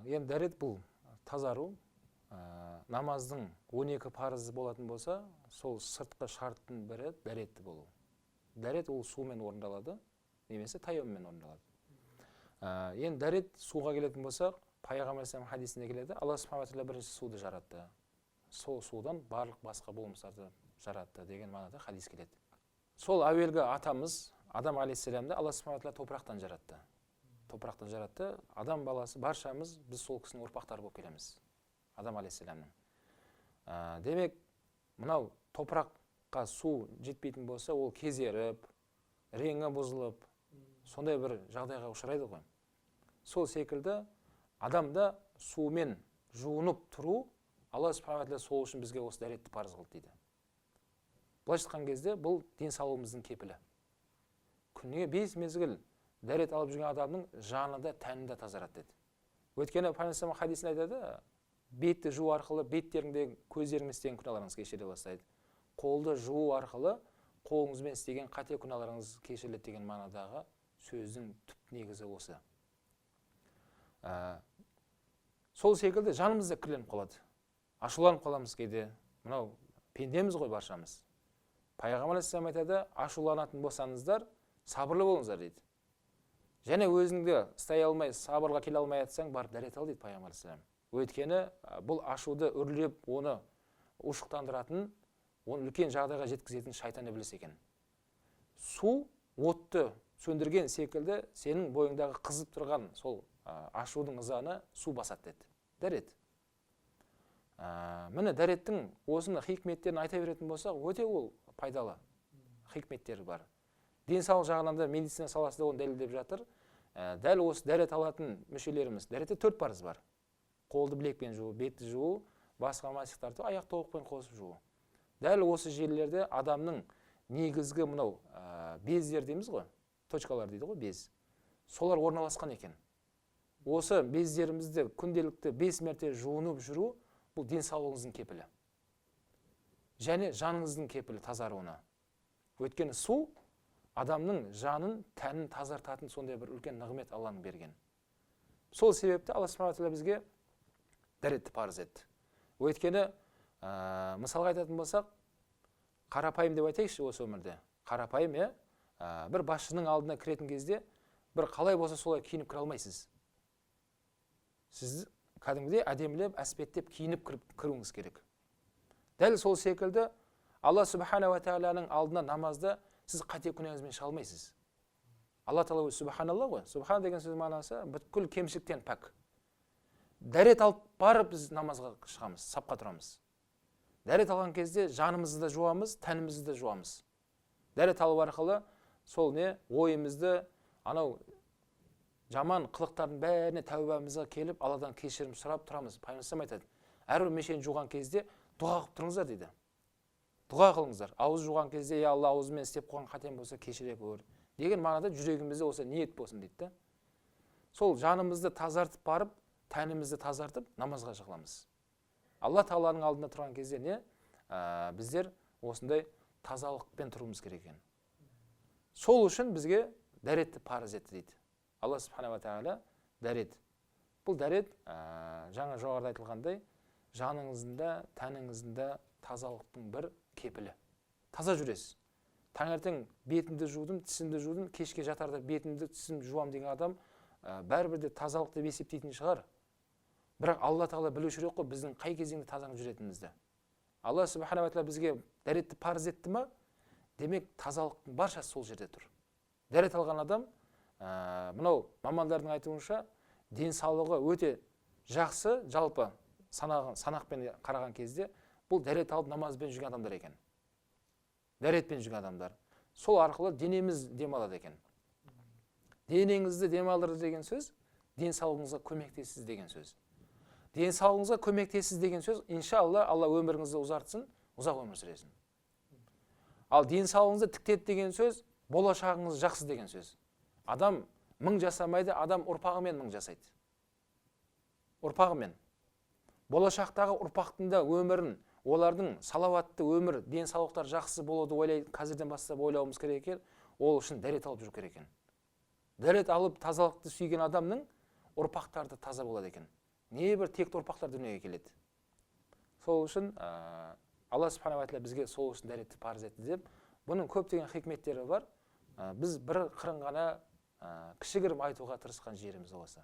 Енді дәрет бұл тазару. Намаздың 12 парызы болатын болса, сол сыртқы шарттың бірі дәретті болу. Дәрет ол сумен орындалады, немесе таяммуммен орындалады. Енді дәрет суға келетін болсақ, Пайғамбар алейхиссалам хадисінде келеді, Алла субхана тағала бірінші суды жаратты. Сол судан барлық басқа болмыстарды жаратты деген мағынада хадис келеді. Сол әуелгі атамыз Адам алейхиссаламды Алла субхана тағала топырақтан жаратты. Топырақтан жаратты. Адам баласы баршамыз біз сол кісінің ұрпақтары болып келеміз. Адам алейхиссаламның. Демек, мынау топыраққа су жетпейтін болса, ол кезеріп, реңі бұзылып, сондай бір жағдайға ұшырайды ғой. Сол секілді адамда сумен жуынып тұру, Алла субхана тағала сол үшін бізге осы дәретті парыз қылды дейді. Былайша айтқан кезде бұл денсаулығымыздың кепілі. Күніне 5 мезгіл дәрет алып жүрген адамның жаны да тәні де тазарады деді. Өйткені Пайғамбар хадисінде айтады, бетті жуу арқылы беттеріңде көздеріңмен істеген күнәларыңыз кешіріле бастайды. Қолды жуу арқылы қолыңызбен істеген қате күнәларыңыз кешіріледі деген мағынадағы сөздің түп негізі осы. Сол секілді жанымыз да кірленіп қалады. Ашуланып қаламыз кейде. Мынау пендеміз ғой баршамыз. Пайғамбар алейхиссалам айтады, ашуланатын болсаңыздар, сабырлы болыңыздар дейді. Және өзіңді ұстай алмай, сабырға келе алмай жатсаң, барып дәрет ал дейді Пайғамбар алейхиссалам. Өйткені бұл ашуды үрлеп, оны ушықтандыратын, оны үлкен жағдайға жеткізетін шайтан ібіліс екен. Су отты сөндірген секілді сенің бойыңдағы қызып тұрған сол ашудың ызаны су басады деді. Дәрет. Міне дәреттің осыны хикметтерін айта беретін болсақ, өте ол пайдалы хикметтері бар. Денсаулық жағынан да медицина саласы да оны дәлелдеп жатыр. Дәл осы дәрет алатын мүшелеріміз, дәретте 4 парыз бар. Қолды білекпен жуу, бетті жуу, басқа масих тарту, аяқ тобықпен қосып жуу. Дәл осы жерлерде адамның негізгі мынау бездер дейміз ғой, точкалар дейді ғой, без. Солар орналасқан екен. Осы бездерімізді күнделікті 5 мәрте жуынып жүру бұл денсаулығыңыздың кепілі. Және жаныңыздың кепілі тазаруына. Өйткені су адамның жанын, тәнін тазартатын сондай бір үлкен нығмет Алланың берген. Сол себепті Алла субхана тағала бізге дәретті парыз етті. Өйткені, мысалға айтатын болсақ, қарапайым деп айтайықшы осы өмірде. Қарапайым, бір басшының алдына кіретін кезде бір қалай болса солай киініп кіре алмайсыз. Сіз кәдімгідей әдемілеп, әспеттеп киініп кіруіңіз керек. Дәл сол секілді Алла субхана уа тағаланың алдына намазда сіз қате күнәңізбен шыға алмайсыз. Алла тағала өзі субханалла ғой. Субхан деген сөз мағынасы бүткіл кемшіліктен пәк. Дәрет алып барып біз намазға шығамыз, сапқа тұрамыз. Дәрет алған кезде жанымызды да жуамыз, тәнімізді де жуамыз. Дәрет алу арқылы сол не ойымызды, анау жаман қылықтардың бәріне тәубамызға келіп, Алладан кешірім сұрап тұрамыз. Пайғамбар айтады, әрбір мүшені жуған кезде дұға қылып тұрыңыздар дейді. Дұға қылыңыздар. Ауыз жуған кезде, я Алла, аузыммен істеп қойған қатем болса кешіре көр деген мағынада жүрегімізде осы ниет болсын дейді да. Сол жанымызды тазартып барып, тәнімізді тазартып намазға жығыламыз. Алла тағаланың алдында тұрған кезде не? Біздер осындай тазалықпен тұруымыз керек екен. Сол үшін бізге дәретті парыз етті дейді. Алла субханала тағала дәрет. Бұл дәрет, жаңа жоғарыда айтылғандай, жаныңыздың да, тәніңіздің де тазалықтың бір кепілі. Таза жүресіз. Таңертең бетімді жудым, тісімді жудым, кешке жатарда бетімді, тісімді жуам деген адам, бәрібір де тазалық деп есептейтін шығар. Бірақ Алла тағала білуші керек қой біздің қай кезеңде таза жүретінімізді. Алла субханала тағала бізге дәретті парыз етті ма? Демек тазалықтың баршасы сол жерде тұр. Дәрет алған адам, мынау мамандардың айтуынша, денсаулығы өте жақсы, жалпы санақпен қараған кезде бұл дәрет алып намазбен жүрген адамдар екен. Дәретпен жүрген адамдар. Сол арқылы денеміз демалады екен. Денеңізді демалдырды деген сөз, денсаулығыңызға көмектесіз деген сөз. Денсаулығыңызға көмектесіз деген сөз, иншалла, Алла өміріңізді ұзартсын, ұзақ өмір сүресін. Ал денсаулығыңызды тіктеді деген сөз, болашағыңыз жақсы деген сөз. Адам мың жасамайды, адам ұрпағымен мың жасайды. Ұрпағымен. Болашақтағы ұрпақтың да өмірін, олардың салауатты өмір, денсаулықтар жақсы болады ойлай, қазірден бастап ойлауымыз керек екен. Ол үшін дәрет алып жүру керек екен. Дәрет алып тазалықты сүйген адамның ұрпақтары да таза болады екен. Небір текті ұрпақтар дүниеге келеді. Сол үшін Алла субханала тағала бізге сол үшін дәретті парыз етті деп, бұның көптеген хикметтері бар. Біз бір қырын ғана, кішігірім айтуға тырысқан жеріміз осы.